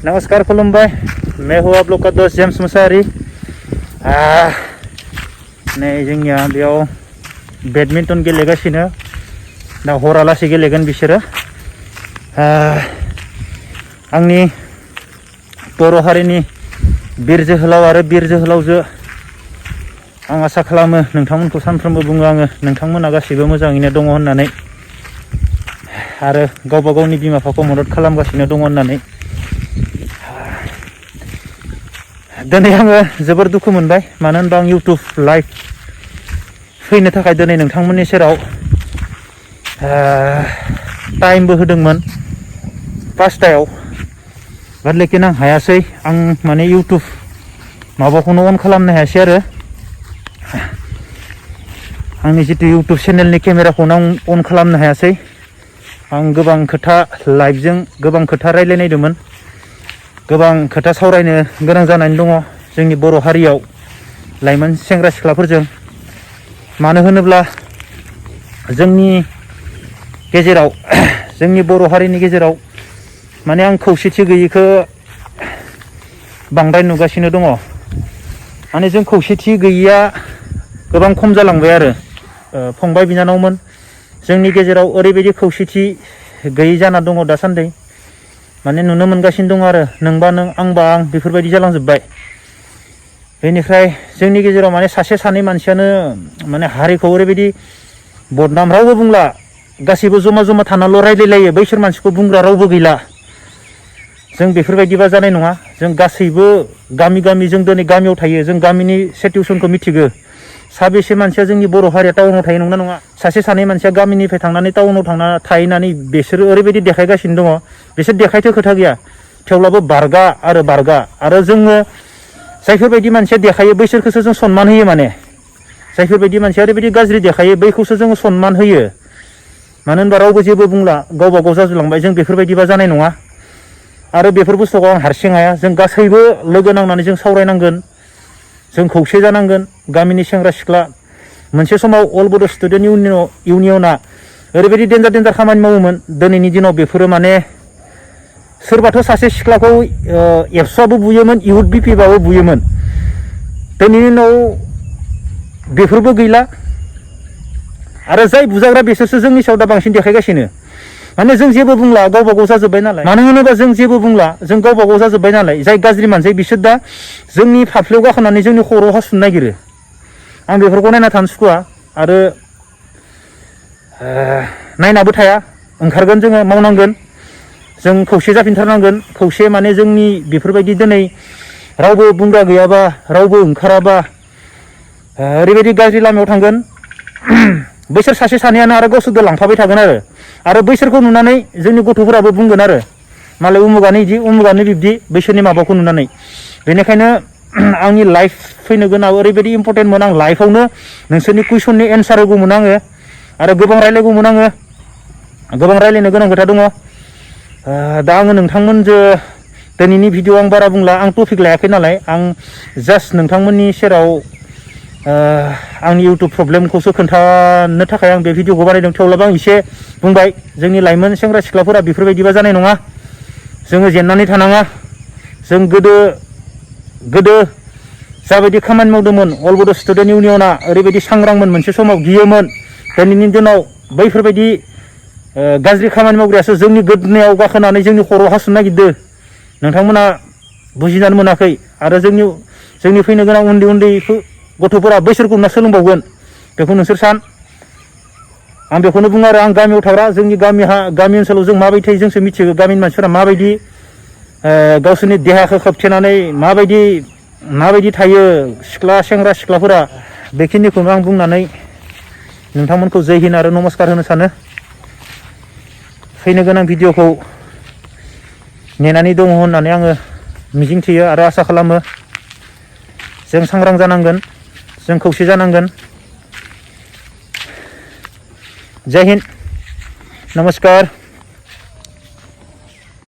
नमस्कार खुलुमबाय मैं हूँ आप लोग का दोस्त जेम्स मुसाहारी नै जोंनिया बेयाव बेडमिन्टन गेलेगासिनो दा हरालासै गेलेगोन बिसोरो आंनि बर' हारिनि बिर जोहोलाव आरो बिर जोहोलावजो आं आसा खालामो नोंथांमोनखौ सानफ्रोमबो बुङो आङो नोंथांमोना गासैबो मोजाङैनो दङ होननानै आरो गावबा गावनि बिमा बिफाखौ मदद खालामगासिनो दङ होननानै दिनै आङो जोबोर दुखु मोनबाय मानो होनबा आं इउटुब लाइभ फैनो थाखाय दिनै नोंथांमोननि सेराव टाइमबो होदोंमोन पासतायाव बाट लेकिन आं हायासै आं माने इउटुब माबाखौनो अन खालामनो हायासै आरो आंनि जितु इउटुब चेनेलनि केमेराखौनो आं अन खालामनो हायासै आं गोबां खोथा लाइभजों गोबां खोथा रायलायनायदोंमोन गोबां खोथा सावरायनो गोनां जानानै दङ जोंनि बर' हारियाव लाइमोन सेंग्रा सिख्लाफोरजों मानो होनोब्ला जोंनि गेजेराव जोंनि बर' हारिनि गेजेराव माने आं खौसेथि गैयैखौ बांद्राय नुगासिनो दङ माने जों खौसेथि गैयैया गोबां खम जालांबाय आरो फंबाय बिनानावमोन जोंनि गेजेराव ओरैबायदि खौसेथि गैयै जाना दङ दासान्दि माने नुनो मोनगासिनो दङ आरो नोंबा नों आंबा आं बेफोरबायदि जालांजोब्बाय बेनिफ्राय जोंनि गेजेराव माने सासे सानै मानसियानो माने हारिखौ ओरैबायदि बदनाम रावबो बुंला गासैबो जमा जमा थानाल' रायलायलायो बैसोर मानसिखौ बुंग्रा रावबो गैला जों बेफोरबायदिबा जानाय नङा जों गासैबो गामि गामि जों दिनै गामियाव थायो जों गामिनि सिटुवेसनखौ मिथिगौ साबेसे मानसिया जोंनि बर' हारिया टाउनाव थायो नंगौना नङा सासे सानै मानसिया गामिनिफ्राय थांनानै टाउनाव थांना थाहैनानै बिसोरो ओरैबायदि देखायगासिनो दङ बिसोर देखायथो खोथा गैया थेवब्लाबो बारगा आरो जोङो जायफोरबायदि मानसिया देखायो बैसोरखौसो जों सनमान होयो माने जायफोरबायदि मानसिया ओरैबायदि गाज्रि देखायो बैखौसो जोङो सनमान होयो मानो होनबा रावबो जेबो बुंला गावबा गाव जाजोबलांबाय जों बेफोरबायदिबा जानाय नङा आरो बेफोर बुस्थुखौ आं हारसिं हाया जों गासैबो लोगो नांनानै जों सावरायनांगोन जों खौसे जानांगोन गामिनि सेंग्रा सिख्ला मोनसे समाव अल बड' स्टुडेन्ट इउनियना ओरैबायदि डेन्जार खामानि मावोमोन दिनैनि दिनाव बेफोरो माने सोरबाथ' सासे सिख्लाखौ एबसुआबो बुयोमोन इउथ बिपिबाबो बुयोमोन दिनैनि उनाव बेफोरबो गैला आरो जाय बुजाग्रा बिसोरसो जोंनि सायाव दा बांसिन देखायगासिनो माने जों जेबो बुंला गावबा गाव जाजोब्बाय नालाय मानो होनोबा जों जेबो बुंला जों गावबा गाव जाजोब्बाय नालाय जाय गाज्रि मानसि बिसोर दा जोंनि फाफ्लियाव गाखोनानै जोंनि खर'आव हासुनो नागिरो आं बेफोरखौ नायना थानो सुखुवा आरो नायनाबो थाया ओंखारगोन जोङो मावनांगोन जों खौसे जाफिनथारनांगोन खौसे माने जोंनि बेफोरबायदि दिनै रावबो बुंग्रा गैयाबा रावबो ओंखाराबा ओरैबायदि गाज्रि लामायाव थांगोन बैसोर सासे सानैयानो आरो गावसोरजों लांफाबाय थागोन आरो बैसोरखौ नुनानै जोंनि गथ'फोराबो बुंगोन आरो मालाय उमुगानो इदि उमुगानो बिब्दि बैसोरनि माबाखौ नुनानै बेनिखायनो आंनि लाइफ फैनो गोनां ओरैबायदि इम्परटेन्टमोन आं लाइफआवनो नोंसोरनि कुइसननि एन्सार होगौमोन आङो आरो गोबां रायलायगौमोन आङो गोबां रायलायनो गोनां खोथा दङ दा आङो नोंथांमोनजों दिनैनि भिडिअ आं बारा बुंला आं टपिक लायाखै नालाय आं जास्ट नोंथांमोननि सेराव आंनि इउटुब प्रब्लेमखौसो खोन्थानो थाखाय आं बे भिडिअखौ बानायदों थेवब्लाबो आं एसे बुंबाय जोंनि लाइमोन सेंग्रा सिख्लाफोरा बेफोरबायदिबा जानाय नङा जोङो जेननानै थानाङा जों गोदो जाबायदि खामानि मावदोंमोन अल बड' स्टुडेन्ट इउनियना ओरैबायदि सांग्रांमोन मोनसे समाव गियोमोन दिनैनि दिनाव बैफोरबायदि गाज्रि खामानि मावग्रायासो जोंनि गोदोनायाव गाखोनानै जोंनि खर'आव हासुनो नागिरदों नोंथांमोना बुजिनानै मोनाखै आरो जोंनि फैनो गोनां उन्दै गथ'फोरा बैसोरखौ नुना सोलोंबावगोन बेखौ नोंसोर सान आं बेखौनो बुङो आरो आं गामियाव थाग्रा जोंनि गामि ओनसोलाव जों माबायदि थायो जोंसो मिथिगौ गामिनि मानसिफोरा माबायदि गावसोरनि देहाखौ खोबथेनानै माबायदि थायो सेंग्रा सिख्लाफोरा बेखिनिखौनो आं बुंनानै नोंथांमोनखौ जय हिन्द आरो नमस्कार होनो सानो फैनो गोनां भिडिअखौ नेनानै दङ होननानै आङो मिजिंथियो आरो आसा खालामो जों सांग्रां जानांगोन जों खौसे जानांगोन जय हिन्द नमस्कार